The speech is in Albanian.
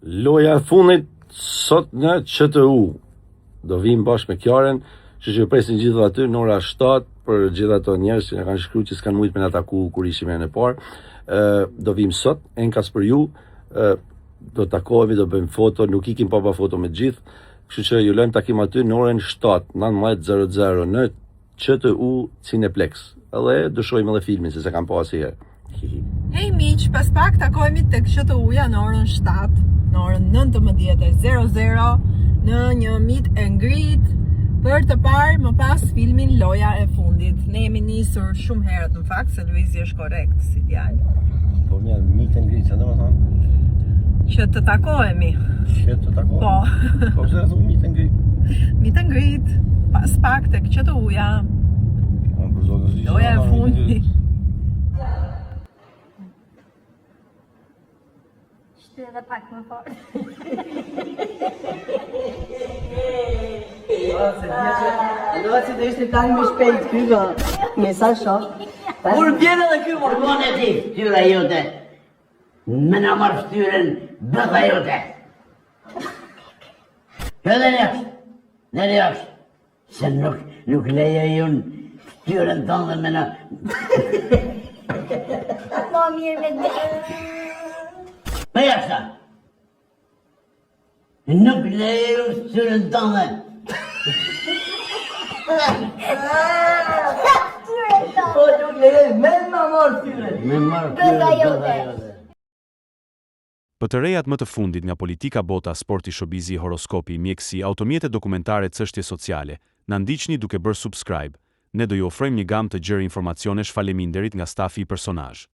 Loja e fundit sot në QTU. Do vim bashkë me Kiarën, kështu që ju presim gjithë aty në ora 7 për gjithë ato njerëz që na kanë shkruar që s'kan mujt me na taku kur ishim herën e parë. Ë do vim sot, enkas për ju, ë do takohemi, do bëjmë foto, nuk ikim pa ba foto me të gjithë. Kështu që ju lëmë takim aty në orën 7, 19:00 në QTU Cineplex. Edhe do shohim edhe filmin se s'e kam pa asnjëherë. Hej miq, pas pak takohemi tek QTU-ja në orën 7, në orën 19:00 në një meet and greet për të parë më pas filmin Loja e fundit. Ne jemi nisur shumë herët në fakt se Luizi është korrekt si djalë. Po mirë, meet and greet, çfarë do të thonë? Që të takohemi. Që të takohemi. Po. Po pse thu meet and greet? Meet and greet pas pak tek QTU-ja. Po për zotin si. Loja e fundit. Shty edhe pak më fort. Mendova se do ishte tani më shpejt ky po. Me sa shoh. Kur vjen edhe ky mor. Vonë ti, fytyra jote. Më na marr fytyrën bëtha jote. Edhe jashtë. Dhe jashtë. Se nuk nuk lejoj unë fytyrën tënde me na Më mirë me dhe. Për jashtë. Nuk lejoj unë fytyrën tënde. Po nuk lejoj me na marr fytyrën. Me marr Bëtha fytyrën jote. bëtha jote. Për të rejat më të fundit nga politika bota, sporti showbizi horoskopi, mjekësi, automjete dokumentare çështje sociale, na ndiqni duke bërë subscribe. Ne do ju ofrojmë një gamë të gjerë informacionesh faleminderit nga stafi i Personazh.